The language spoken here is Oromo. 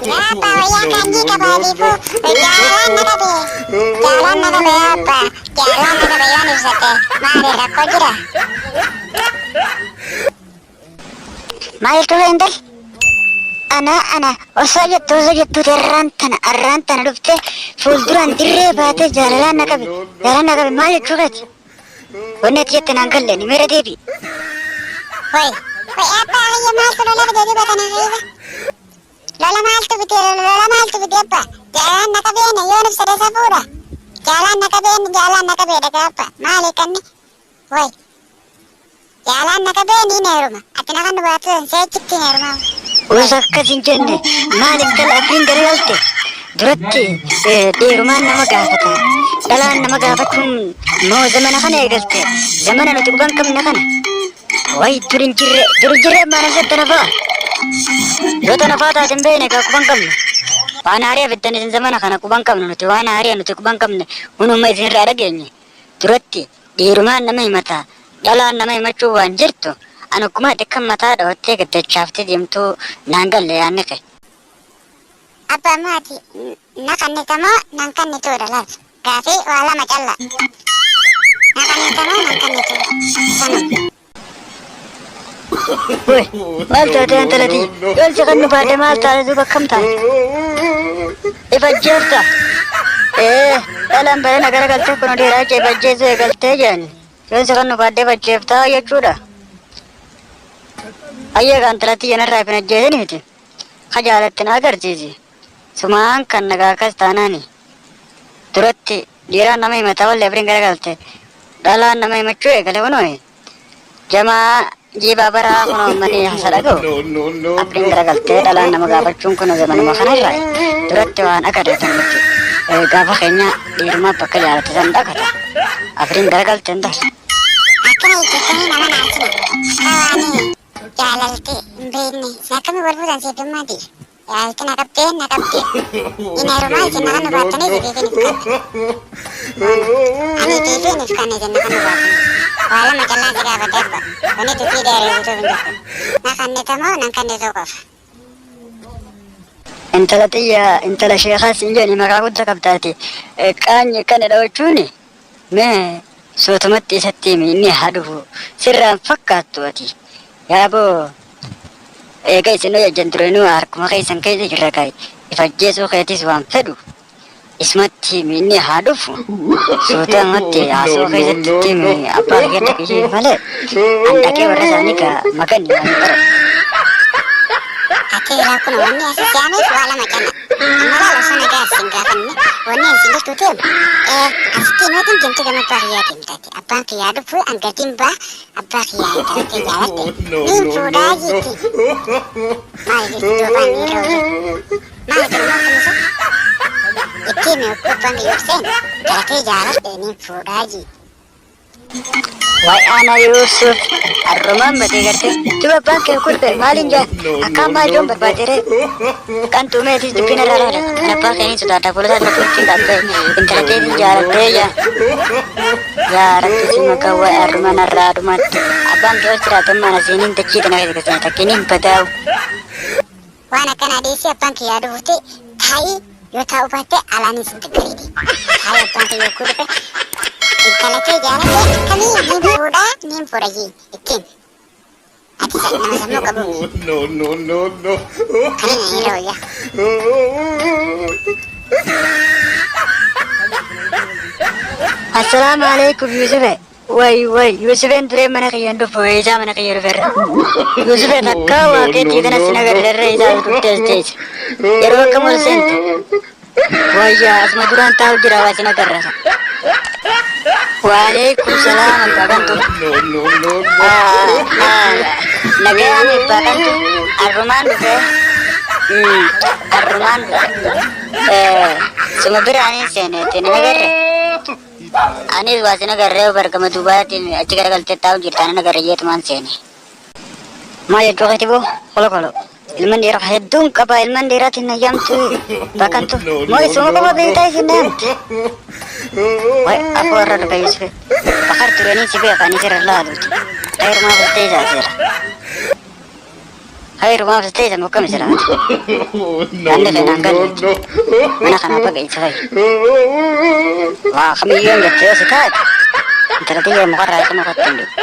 Yaa abbaa wayyaa kaanjii qabaa fiifuu jaalalaan na qabe. Jaalaan na qabe yaa abbaa. Jaalaan na qabe yoon ibsadhe maali rakkoo jira? Maal jettuu kee intal? Ana ana osoo jettu osoo jettuuti arraan tana arraan tana dhuftee fuulduraan dirree baatee jaalalaan na qabe jaalaan na qabe maal jechuu keeti? Wanni ati jette naan galle ni meera deebi. Way way abbaa kiyya maaltu lola fide duba tana keessa? Lola maaltu fide lola maaltu fide abbaa? Jaalaan na qabeen yoon ibsadhe safuudha. Jaalaan na qabeen jaalaan na qabee dhagaa abbaa maali kanni? Way jaalaan na qabee niin heeruma. Ati na kan baatu san seechitti hin heeruma. Osoo akkas hin jenne maal intala afriin garagalte duratti dhiirumaan nama gaafata. Dhalaan nama gaafachuun moo zamana kana eegalte zamana nuti quban qabne kana. Way dur hin jirre dur hin jirre maal asirratti tana fa'a. Yoo tana fa'a taate hin beekne egaa quban qabnu. Waan haarii fiddan isin zamana kana quban qabnu nuti waan haarii nuti quban qabne hunuma isinirraa dhageenye. Duratti dhiirumaan nama himata dhalaan nama himachuu waan jirtu ani akkuma ati akka mataa dhawattee gad dachaaftee deemtuu naan galle yaanni kee. Abbaa maati na kannita moo nan kannituudha laal gaafii waa lama calla na kannita moo nan kannituudha sanuma. Woi, maal taate intalati? Yoon si kannu baadhe maal taate duuba akkam taate? Ifajjeefta. Ee, dhalaan barana garagaltee kun dhiiraa jee ifajjeesuu eegaltee jedhani. Yoon si kannu baadhee ifajjeeftaa jechuudha. Ayyee kaa intalatti yanarraa ifin ajjeesini miti. Ka jaalatte na agarsiisi. Sumaan kan nagaa akkas taanaani. Duratti dhiiraan nama himataa wallee afuriin garagalte. Dhalaan nama himachuu eegale kunoo. Jamaa jiibaa baraa kunoo uummanni hasa dhaga'u. Afuriin garagaltee dhalaan nama gaafachuun kun zamanuma kanarraa duratti waan agarreetan miti. Gaafa keenya dhiirumaa bakka jaalatte san dhaqata. Afuriin garagalte hin taatu. Akkana jettanii nama naarsina. Akka waan jaalalti hin beekne. Isin akkamii wal fuutan siif dhimmaati? Jaalalti na qabdee na qabdee. Hin heerumaa isin na kan nu baattanii sifiifin if kanne. Ani tiifiin if kanne isin na kan nu baattanii. Waa lama callaan si gaafadhe abba. Wanni dubbii dheeree guutuuf hin jirtu. Na kannitamoo nan kannituu qofa. Intala xiyya intala sheekaa siin jedhani maqaa guddaa qabdaati. Qaanyi kana dhawachuuni mee sootumatti isatti himi inni haa dhufu sirraan fakkaattu ati. Yaaboo eega isin hojjan duranuu harkuma keessan keessa jirra kaa'i. Ifajjeesuu keetis waan fedhu isumatti himi inni haa dhufu. Sootumatti haasoo keessatti itti himi abbaa kiyya dhaqee malee an dhaqee warra isaanii gaa magan waan bara. Ati ilaa kun wanni asi siyaameef waa lama calla. Amma laal osoo nagaa sin gaafanne wanni ani sin jirtu deemu. Ee asitti himeetiin deemte gama abbaa kiyyaa deemtaati. Abbaan kiyyaa dhufu an gadiin baa abbaa kiyyaa intalatee jaaladhe. Niin fuudhaa jetti. Maali jirti duubaan irra hojii. Maali kun immoo akkamisu? Itti hime okkuu abbaan kiyya obseen intalatee jaaladhe niin fuudhaa jii. Waay ana Yuusuf arrumaan badee garte duba abbaan kee kurbe maaliin jaa akkaan maal joon barbaadere kan tuumeetis dubbiin irraa laala kan abbaa keeniin sodaadha fuula isaa dura turtiin dhaabbee intala teetii jaalattee jaa yaa rabbi si maqaa waay arrumaan irraa dhumatte abbaan kee ol jiraate mana siiniin dachii tana keessa gasanii takkiin badaa'u. Waan akkanaa dhiisii abbaan kiyyaa dhufuuti taa'ii yoo taa'uu baatte alaanis hin gaggariidhi. Taa'ii abbaan kiyya yogguu dhufe intala kee jaaladhe akkamii niin fuudhaa niin fuudha jii ittiin. Ati nama sammuu qabu No, no, no, no. kana na irra wayyaa. Assalaamu alaikum Yuusufe. Way way Yuusufeen duree mana kiyya hin dhufu isaa mana kiyya dhuferra. Yuusufe takkaa waa keetii kana sin agarreerra isaa dhuftees teesse. Yeroo akkam ol seente. Wayyaa asuma duraan taa'u jira waa sin agarra. Waalaikum salaam abbaa kantu. No, no, no, no. Nagayaan abbaa kantu arrumaan dhufe. Arrumaan dhufe. Suma biraanin seeneetti ni agarre. Anis waa sin agarree bargama duubaatiin achi garagaltee taa'u jirta anan agarre jeetumaan seene. Maal jechuu keeti boo kolo kolo. Ilman dhiiraa hedduun qaba ilman dhiiraatiin na yaamtu bakkantu. Moo isuma qofa beektaa isin na yaamte. Way afoo irra dhufe Yusufe. Bakar turanii si beeka ani sirra laaluuti. Khayrumaa bultee isaa seera. Hayrumaaf si teessa moo akkami silaa ati? No, Yaadni no, kee naan no, galle. no. Mana kanaa baga isa fa'i. Waa kamiyyuu hin jette yoo si taate intala tiyya mukarraa isa mukatti hin dhufu.